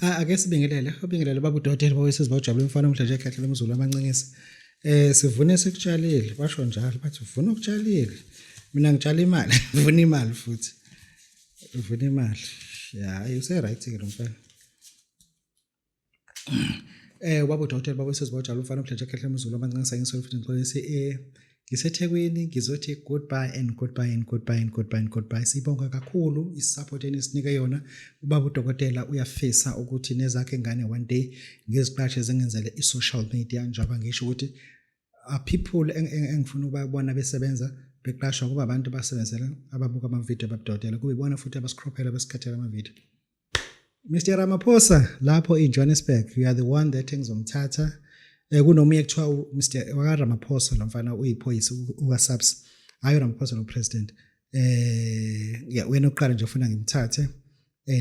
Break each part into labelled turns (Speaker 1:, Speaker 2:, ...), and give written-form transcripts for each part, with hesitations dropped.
Speaker 1: Ah, ake sibingelele, ubingelele baba udokotela bawesizwe bawujabule umfana omhle nje khehla lomzulu amancingisi. Sivune sikutshalile, basho njalo bathi uvuna okutshalile. Mina ngitshala imali, ngivuna imali futhi. Uvuna imali. Ya, use right ke lo mfana. Ubaba udokotela baba wesizwe bawujabule umfana omhle nje khehla lomzulu amancingisi ngisolo futhi ngixolise ngiseThekwini ngizothi goodbye and goodbye and goodbye and goodbye and goodbye. Sibonga kakhulu i-support enisinike yona. Ubaba udokotela uyafisa ukuthi nezakhe ingane one day ngiziqashe zingenzele i-social media, njengoba ngisho ukuthi are people engifuna ukubabona besebenza beqashwa kuba abantu abasebenzela ababuka amavidiyo babudokotela, kube ibona futhi abasikrophela besikhethela amavidiyo. Mr Ramaphosa lapho in Johannesburg, you are the one that engizomthatha. Kunomunye kuthiwa Mr waka Ramaphosa, lo mfana uyiphoyisa uka SAPS, hayi Ramaphosa lo president. Yeah, wena oqala nje ufuna ngimthathe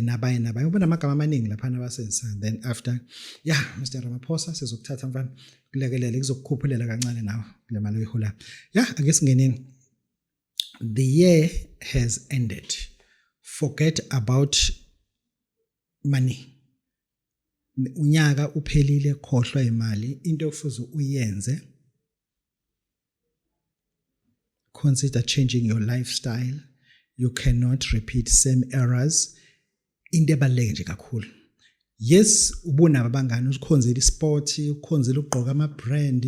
Speaker 1: nabanye nabanye, ubona amagama amaningi lapha abasebenzisa. Then after, yeah, Mr Ramaphosa sizokuthatha mfana, kulekelele kuzokukhuphulela kancane nawe kule mali oyiholayo. Yeah, ake singeneni. The year has ended. Forget about money. Unyaka uphelile, khohlwa imali. Into okufuze uyenze, consider changing your lifestyle. You cannot repeat same errors. Into ebaluleke nje kakhulu, yes, ubunabo abangani, usikhonzile isport, ukhonzile ukugqoka ama brand,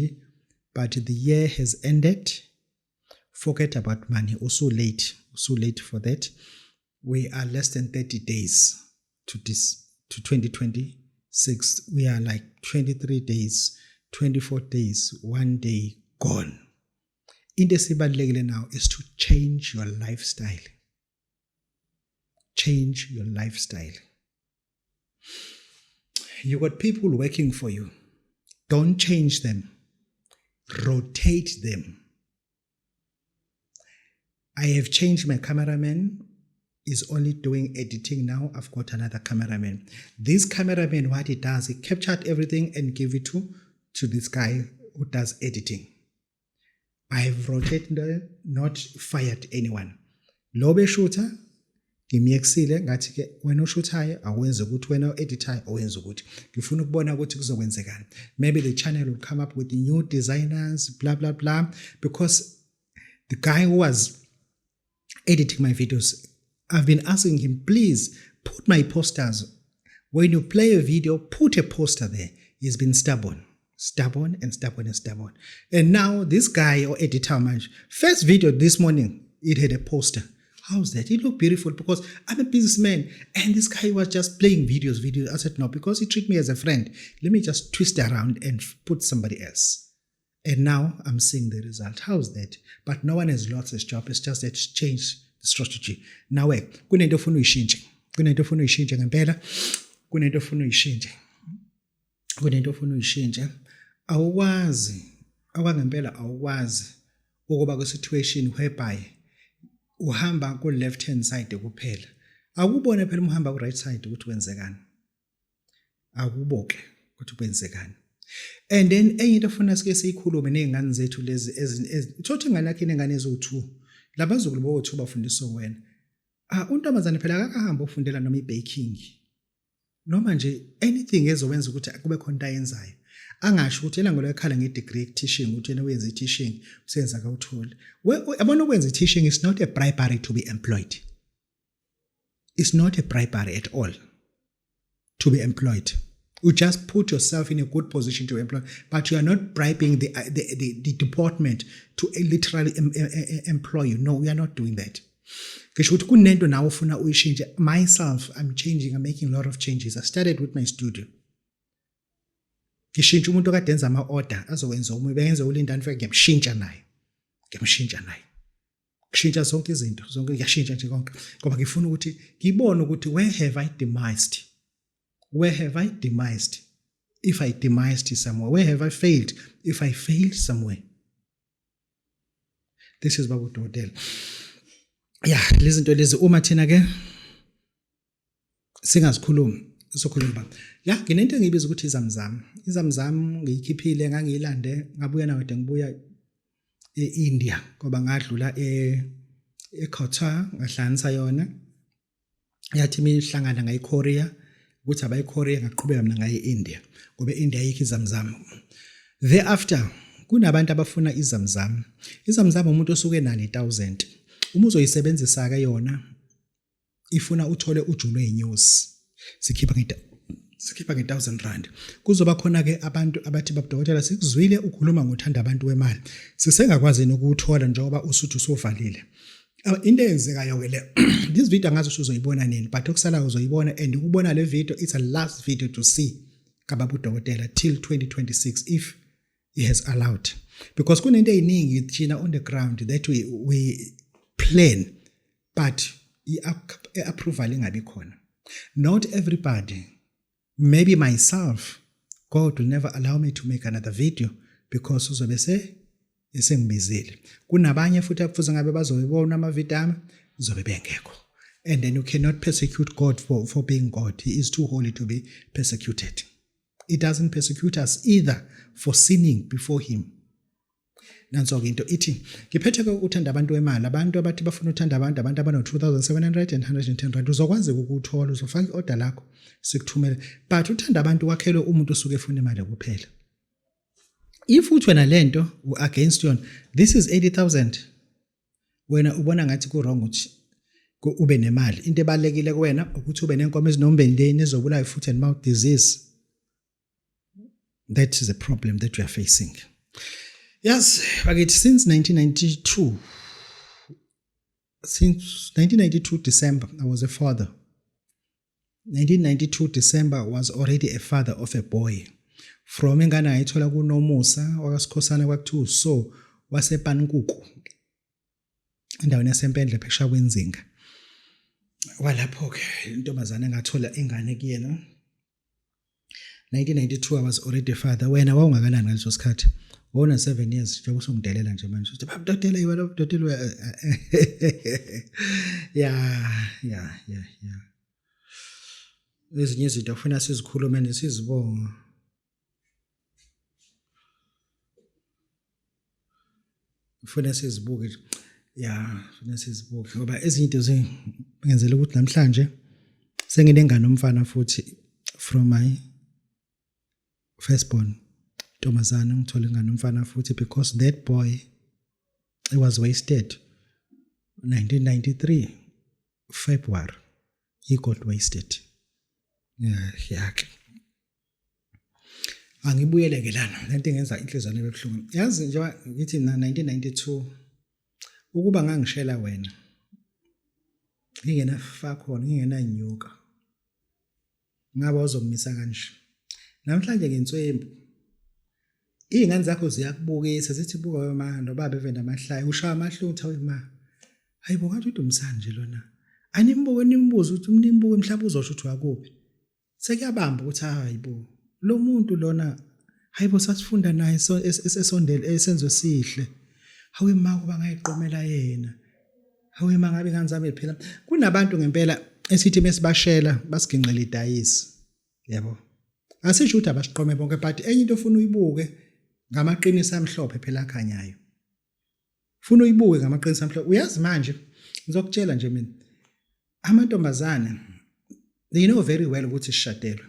Speaker 1: but the year has ended. Forget about money. Usu late, usu late for that. We are less than 30 days to this, to 2026. We are like 23 days, 24 days, one day gone. Into esibalulekile now is to change your lifestyle. Change your lifestyle. You got people working for you. Don't change them, rotate them. I have changed my cameraman, is only doing editing now. I've got another cameraman. This cameraman, what he does, he captured everything and give it to this guy who does editing. I have rotated, not fired anyone. Lo beshutha ngimyekisile, ngathi ke wena oshuthayo awenze ukuthi, wena o-editayo awenze ukuthi, ngifuna ukubona ukuthi kuzokwenzekani. Maybe the channel will come up with new designers, blah blah blah, because the guy who was editing my videos, I've been asking him, please put my posters. When you play a video, put a poster there. He's been stubborn, stubborn and stubborn and stubborn. And now this guy or editor manje, first video this morning, it had a poster. How's that? It looked beautiful because I'm a businessman. And this guy was just playing videos, videos. I said, no, because he treat me as a friend, let me just twist around and put somebody else. And now I'm seeing the result. How's that? But no one has lost his job. It's just that it's changed the strategy. Nawe kunento ofuna uyishintshe. Kunento ofuna uyishintshe ngempela. Kunento ofuna uyishintshe. Kunento ofuna uyishintshe. Awukwazi, okwangempela awukwazi ukuba ku situation whereby uhamba ku left hand side kuphela. Akubone phela uma uhamba ku right side ukuthi kwenzekani. Akuboke ukuthi kwenzekani. And then enye into ofuna sike siyikhulume nezingane zethu lezi, uthothi ingane yakhe inengane eziwu2, labazukulu bowu2 bafundiswa wena. Ah, untombazane phela akakahambi ofundela noma i-baking noma nje anything ezowenza ukuthi kube khona into ayenzayo, angasho ukuthi yena ngolo ekhala nge-degree teaching, ukuthi yena uyenza i-teaching, usenza akawutholi. Yabona, ukwenza i-teaching is not a bribery to be employed. It's not a bribery at all to be employed. You just put yourself in a good position to employ, but you are not bribing the department to literally employ you. No, we are not doing that. Ngisho ukuthi kunento nawe ufuna uyishintshe. Myself, I'm changing, I'm making a lot of changes. I started with my studio. Ngishintsha umuntu okade enza ama-order, azokwenza omunye, bengenza ulindani fike, ngiyamshintsha naye. Ngiyamshintsha naye. Kushintsha zonke izinto, zonke ngiyashintsha nje konke ngoba ngifuna ukuthi ngibone ukuthi where have I demised? Where have I demised? If I demised somewhere, where have I failed? If I failed somewhere. This is Babu Dodel. Yeah, lezi zinto lezi uma thina ke singazikhulumi, sokhuluma ba. Ya, nginento engiyibiza ukuthi izamzam. Izamzam ngiyikhiphile, ngangiyilande, ngabuya nayo kade ngibuya e-India, ngoba ngadlula e-Qatar, ngahlanganisa yona, yathi imihlangana ngayiKorea. Ukuthi abayiKorea ngaqhubeka mina ngaye e-India ngoba e-India ayikho izamzam. Thereafter kunabantu abafuna izamzam. Izamzam umuntu osuke enalo i-1000. Uma uzoyisebenzisa ke yona ifuna uthole uju lwey'nyosi sikhipha nge sikhipha nge-1000 rand. Kuzoba khona-ke abantu abathi babudokotela sikuzwile ukhuluma ngothanda abantu wemali, sisengakwazi nokuwuthola njengoba usuthi usuvalile. Into eyenzekayo-ke le, this video angazi ukuthi uzoyibona nini, but okusalayo uzoyibona, and ukubona le video it's a last video to see kababa udokotela till 2026 if he has allowed, because kunento eziningi thina on the ground that we plan but i-approval ingabi khona. Not everybody, maybe myself, God will never allow me to make another video because uzobe se esengibizile. Kunabanye futhi akufuze ngabe bazoyibona amavidiyo ami zobe bengekho, and then you cannot persecute God for being God. He is too holy to be persecuted. He doesn't persecute us either for sinning before him. Nanso-ke into ithi ngiphethe-ke uthanda abantu wemali, abantu abathi bafuna uthanda abantu, abantu abano-2700 and 110 rand uzokwazi ukuwuthola, uzofaka i-order lakho sikuthumele. But uthanda abantu wakhelwe umuntu osuke efuna imali kuphela. If uthi wena lento u-against yona, this is 80,000, wena ubona ngathi ku-wrong ukuthi ube nemali. Into ebalulekile kuwena ukuthi ube nenkomo ezinombendeni ezobulayo foot and mouth disease. That is a problem that we are facing. Yes, bakithi, since 1992, since 1992 December, I was a father. 1992 December was already a father of a boy. From ingane ayithola kuNomusa wakaSikhosana kwakuthiwa so wasePankuku, endaweni yaseMpendle phesha kwenzinga. Walapho-ke intombazane engathola ingane kuyena. 1992 I was already a father. Wena wawungakanani ngaleso sikhathi? Wawuna 7 years njengoba usungidelela nje manje. Uthi baba dodela iwe lo dodela. Ya. Ezinye izinto kufuna sizikhulume nje sizibonge. Ufuna sizibuke, ya, funa sizibuke ngoba ezinye into zingenzela ukuthi namhlanje senginengane umfana futhi from my firstborn ntombazana, ngithole ingane umfana futhi because that boy, it was wasted 1993 February, he got wasted. Yeah, yakhe angibuyele ke lana lento ingenza inhliziyo yami ebuhlungu. Yazi njengoba ngithi mina 1992 ukuba ngangishela wena ngingena khona ngingenanyuka ngabe uzomisa kanje namhlanje ngenswembu. Iy'ngane zakho ziyakubukisa zithi buka we ma lo baba eve namahlaya ushaya amahlutha we ma, hayi bo, ngathi uDumsani nje lona, animbuke nimbuze ukuthi nimbuke mhlawumbe uzosho ukuthi wakuphi. Sekuyabamba ukuthi hayi bo, lo muntu lona, hayi bo, sasifunda naye esondele esenzo sihle. Hawe ma, kuba ngayiqomela yena. Hawe ma, ngabe ingane zami phela kunabantu ngempela esithi mesibashela basiginqela idayisi, yabo. Asisho ukuthi abasiqome bonke, but enye into ofuna uyibuke ngamaqiniso amhlophe phela akhanyayo, funa uyibuke ngamaqiniso amhlophe. Uyazi manje ngizokutshela nje mina, amantombazane they know very well ukuthi sishadelwe.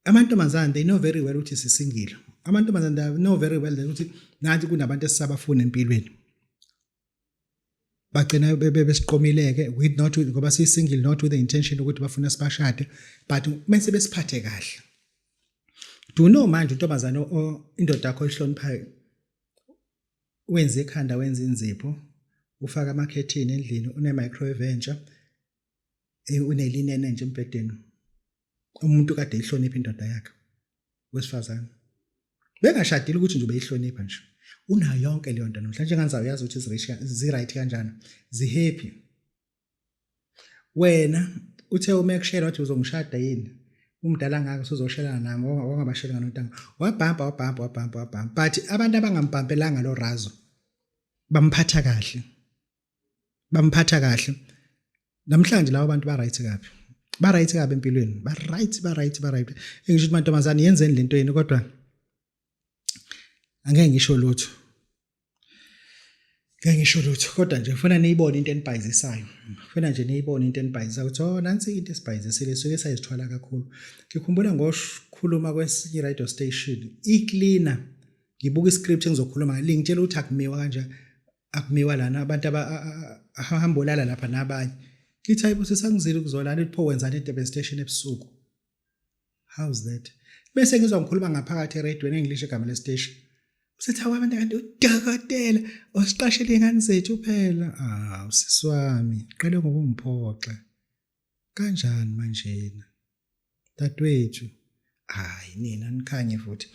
Speaker 1: Amantombazane they know very well ukuthi sisingile. Amantombazane they know very well ukuthi nathi kunabantu esisabafuna empilweni. Bagcina besiqomileke with not with ngoba siyi-single, not with the intention ukuthi bafuna sibashade, but mase besiphathe kahle. Do you know manje untombazane indoda yakho oyihloniphayo wenza ikhanda, wenza inzipho, ufaka amakhethini endlini, une-microwave entsha, unelinene nje embhedeni, umuntu kade eyihlonipha indoda yakhe wesifazane bengashadile, ukuthi nje ubeyihlonipha nje, unayo yonke leyo nto namhlanje ngani zayo, uyazi ukuthi zi-right kanjani, zi-happy. Wena uthe uma ekushela wathi uzongishada yini, umdala ngaka usuzoshelana nami, wangabasheli nganontanga, wabhampa wabhampa wabhampa wabhampa. But abantu abangambhampelanga lo razo bamphatha kahle, bamphatha kahle. Namhlanje labo bantu ba right kabi, ba right kabi empilweni, ba right, ba right, ba right. Engisho ukuthi mantombazane yenzeni lento yenu, kodwa angeke ngisho lutho. Ngeke ngisho lutho kodwa nje ngifuna niyibone into enibhayizisayo. Ngifuna nje niyibone into enibhayizisayo ukuthi oh nansi into esibhayizisile suke sayizithwala kakhulu. Ngikhumbula ngokhuluma kwesinye radio station i-cleaner ngibuka iscript engizokhuluma ngayo lingitshela ukuthi akumiwa kanje akumiwa lana abantu abahamba olala lapha nabanye. Ngithi hayibo sesangizile ukuzolala ithi pho wenzani eDurban station ebusuku. How's that? Bese ngizwa ngikhuluma ngaphakathi eradweni engilisho igama lesiteshi. Usethi awu abantu kanti udokotela osiqashele ingane zethu phela. Ah, usisi wami, qale ngokungiphoxa. Kanjani manjena? Dadewethu. Hayi nina nikhanye futhi.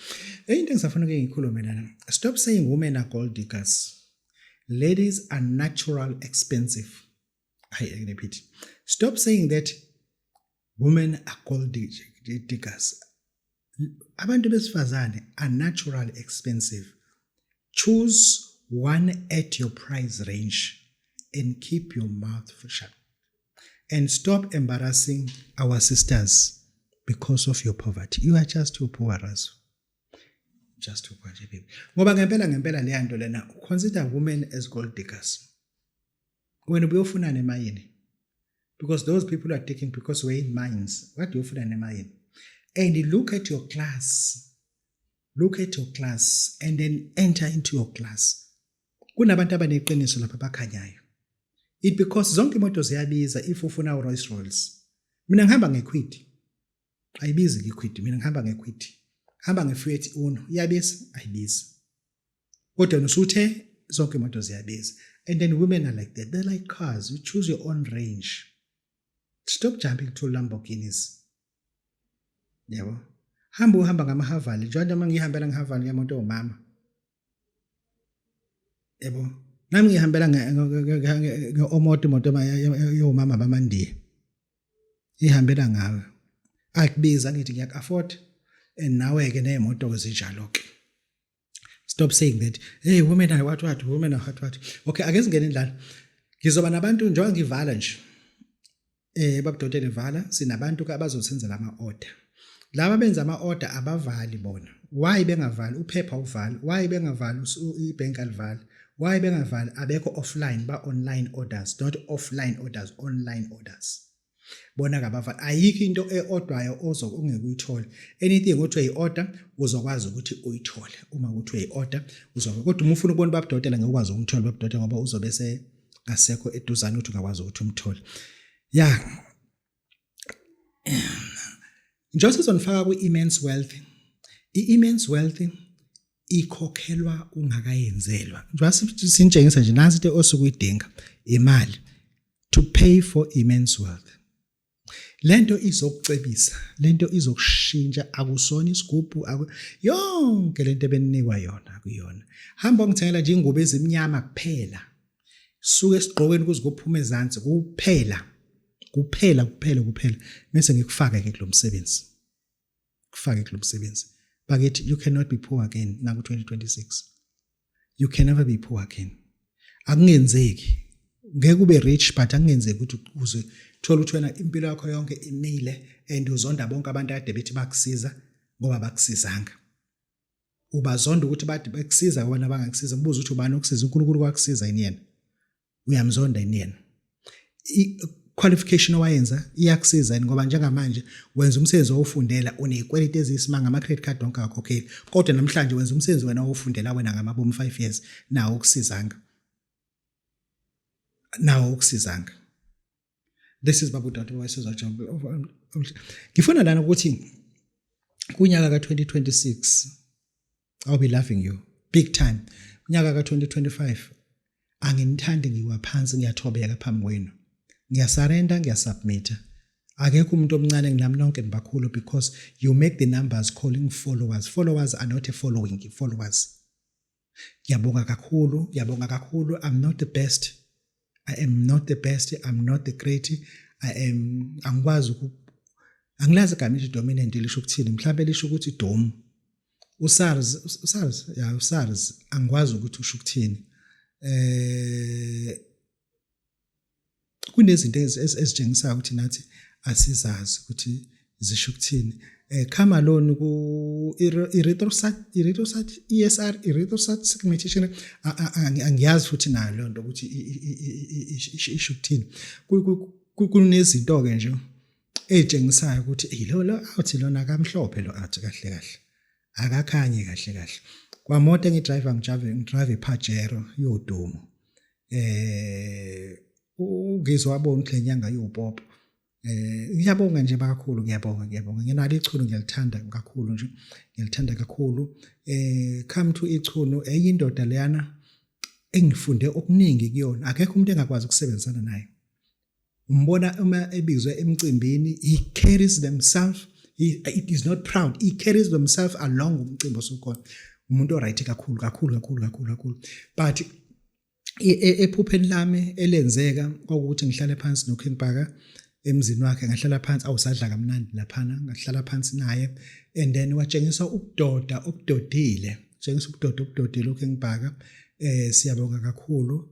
Speaker 1: Enye into engisafuna ukuke ngikhulume lana. Stop saying women are gold diggers. Ladies are natural expensive. Hayi repeat. Stop saying that women are gold diggers. Abantu besifazane are natural expensive. Choose one at your price range and keep your mouth shut. And stop embarrassing our sisters because of your poverty. You are just too poor, Razu. Just too poor, baby. Ngoba ngempela ngempela leya nto lena consider women as gold diggers. Wena ubuyofunani emayini? Because those people are taking because we're in mines. What do you funa emayini? And look at your class. Look at your class and then enter into your class. Kunabantu abaneqiniso lapha abakhanyayo. It because zonke imoto ziyabiza if ufuna uRolls Royce. Mina ngihamba ngeQuid. Ayibizi iQuid, mina ngihamba ngeQuid. Hamba ngeFiat Uno, iyabiza? Ayibizi. Kodwa usuthe zonke imoto ziyabiza. And then women are like that. They're like cars. You choose your own range. Stop jumping to Lamborghinis. Yabo. Hamba uhamba ngama-Haval. Njengoba uma ngihambela ngeHaval ngemoto yomama. Yabo. Nami ngihambela nge-Omoto imoto yomama bamandiya. Ihambela ngawe. Akubiza ngithi ngiyak-afford and nawe-ke ney'moto-ke zinjalo-ke. Stop saying that. Hey women are what what, women are what what. Okay, ake singene endlala. Ngizoba nabantu njengoba ngivala nje. Eh babudokotela vala sinabantu ke abazosenzela ama order. Laba benza ama order abavali bona. Why bengavali? Uphepha uvali. Why bengavali? Ibank alivali. Why bengavali? Abekho offline ba online orders, not offline orders, online orders. Bona kabavali ayikho into eodwayo ozo ungeke uyithole. Anything othi uyayi-order uzokwazi ukuthi uyithole. Uma ukuthi uyayi-order uzobe kodwa uma ufuna ukubona ubabudokotela ngeke ukwazi ukumthola ubabudokotela ngoba uzobe se ngasekho eduzane ukuthi ungakwazi ukuthi umthole. Ya. Njengoba sizonifaka kwi-immense wealth. I-immense wealth ikhokhelwa ungakayenzelwa. Njengoba sinitshengisa nje nansi into osuke uyidinga imali to pay for immense wealth. Lento izokucebisa, lento izokushintsha akusona isigubhu yonke lento ebeninikwa yona akuyona. Hamba ongithengela nje ingubo ezimnyama kuphela. Suke esigqokweni kuze kuphuma ezansi kuphela. Kuphela kuphela kuphela bese ngikufaka ke kulomsebenzi. Kufake kulomsebenzi. Bakithi you cannot be poor again naku 2026. You can never be poor again. Akungenzeki. Ngeke ube rich but akungenzeki ukuthi uze thola ukuthi wena impilo yakho yonke imile and uzonda bonke abantu ade bethi bakusiza ngoba bakusizanga. Ubazonda ukuthi bade bekusiza wena bangakusiza ubuza ukuthi ubani okusiza uNkulunkulu kwakusiza yini yena. Uyamzonda yini yena. Qualification owayenza iyakusiza yini ngoba njengamanje wenza umsebenzi owufundela unezikweleti eziyisimanga ama credit card onke akakhokheli kodwa namhlanje wenza umsebenzi wena owufundela wena ngamabomu 5 years nawo ukusizanga nawo ukusizanga. This is Babu Dr. Wesizwa. Ngifuna lana ukuthi kunyaka ka2026 I'll be loving you big time. Unyaka ka2025 anginithandi ngiwa phansi ngiyathobeka phambi kwenu. Ngiyasurrender ngiyasubmit. Akekho umuntu omncane nginami nonke nibakhulu because you make the numbers calling followers. Followers are not a following, followers. Ngiyabonga kakhulu, ngiyabonga kakhulu. I'm not the best. I am not the best. I'm not the great. I am angikwazi uku angilazi igama elithi dominant lisho ukuthini mhlawumbe lisho ukuthi dom. uSARS uSARS ya uSARS angikwazi ukuthi usho ukuthini. Kunezinto ezitshengisa ukuthi nathi asizazi ukuthi zisho ukuthini. Come alone ku Erythrocyte, erythrocyte, ESR, erythrocyte segmentation, angiyazi futhi nayo leyo nto ukuthi isho ukuthini. Kunezinto-ke nje ey'tshengisayo ukuthi eyi lo lo awuthi lona akamhlophe lo athi kahle kahle akakhanyi kahle kahle. Kwamoto engidrayiva, ngidrayiva iPajero yodumo. Ungizwa wabona ukuthi le nyanga iwupopo. Ngiyabonga nje kakhulu, ngiyabonga, ngiyabonga. Nginalo ichunu, ngiyalithanda kakhulu nje, ngiyalithanda kakhulu. Come to ichunu, enye indoda leyana engifunde okuningi kuyona, akekho umuntu engakwazi ukusebenzisana naye. Umbona uma ebizwe emcimbini, he carries themselves, it is not proud, he carries themselves along umcimbi osukhona. Umuntu oright kakhulu kakhulu kakhulu kakhulu kakhulu. But ephupheni lami elenzeka kwakuthi ngihlale phansi noKing Bhaka emzini wakhe, ngahlala phansi, awusadla kamnandi laphana, ngahlala phansi naye and then watshengisa ubudoda obudodile, tshengisa ubudoda obudodile uKing Bhaka. Siyabonga kakhulu.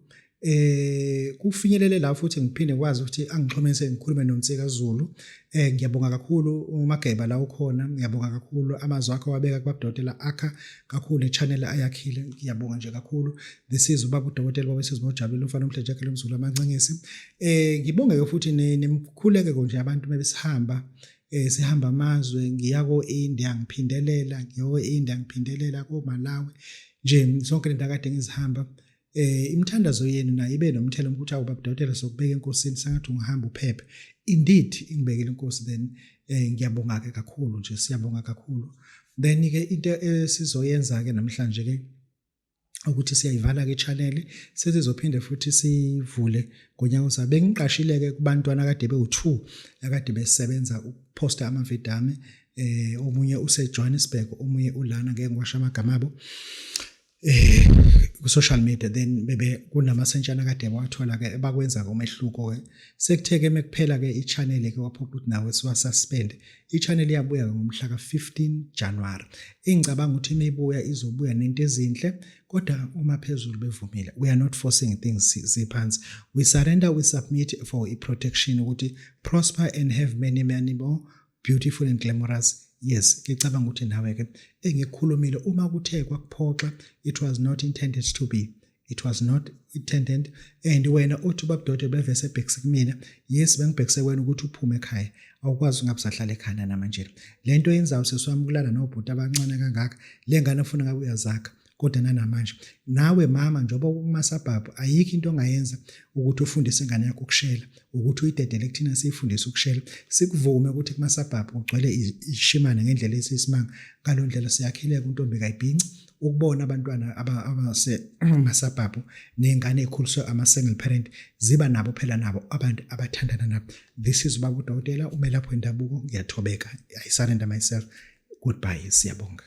Speaker 1: Kufinyelele la futhi ngiphinde kwazi ukuthi angixhumise ngikhulume noNsika Zulu. Ngiyabonga kakhulu uMageba la ukhona, ngiyabonga kakhulu amazwi akho wabeka kubabudokotela akha kakhulu nechannel ayakhile, ngiyabonga nje kakhulu. This is ubaba udokotela babesizwe bojabulile umfana omhle nje lomzulu amancengisi. Ngibonge ke futhi nemkhuleke nje abantu mebesihamba, sihamba amazwe, ngiya ko-India ngiphindelela, ngiya ko-India ngiphindelela, ko-Malawi nje, zonke le ndawo kade ngizihamba. Imithandazo yenu nayo ibe nomthelo ukuthi awu baba dokotela, sokubeka enkosini, sengathi ungahamba uphephe. Indeed ingibekile inkosi. Then ngiyabonga ke kakhulu nje, siyabonga kakhulu. Then ke into esizoyenza ke namhlanje ke ukuthi siyayivala ke channel, sesizophinde futhi sivule ngonyaka ozayo. Bengiqashile ke kubantwana akade bewu2 akade besebenza ukuposta amavidiyo ami, omunye use Johannesburg, omunye ulana, ngeke ngiwasho amagama abo ku social media. Then bebe kunamasentshana kade bawathola ke, bakwenza ke umehluko ke. Sekuthe ke mekuphela ke i-channel ke, waphoqa ukuthi nawe siwa suspend i-channel. Iyabuya ke ngomhla ka-15 January. Engicabanga ukuthi imibuya izobuya nento ezinhle, kodwa uma phezulu bevumile. We are not forcing things, siphansi. We surrender, we submit for i-protection ukuthi prosper and have many, many more beautiful and glamorous. Yes, ngicabanga ukuthi nawe ke engikukhulumile, uma kuthe kwakuphoxa, it was not intended to be, it was not intended. And wena uthi babudode bevese ebhekise kumina, yes, bengibhekise wena ukuthi uphume ekhaya, awukwazi ungabe usahlala ekhaya namanje. Lento yenzayo sesiwami kulala nobhuti abancane kangaka, le ngane ufuna ngabe uyazakha, kodwa nanamanje nawe mama, njengoba kumasabhabhu, ayikho into ongayenza ukuthi ufundise ingane yakho ukushela, ukuthi uyidedele kuthina siyifundise ukushela, sikuvume ukuthi kumasabhabhu kugcwele ishimane ngendlela esiyisimanga. Ngalo ndlela siyakhileka untombi kayibhinci ukubona abantwana abasemasabhabhu ney'ngane ey'khuliswe ama-single parent ziba nabo phela nabo abantu abathandana nabo. This is ubaba udokotela umelaphi wendabuko. Ngiyathobeka, I surrender myself. Goodbye, siyabonga.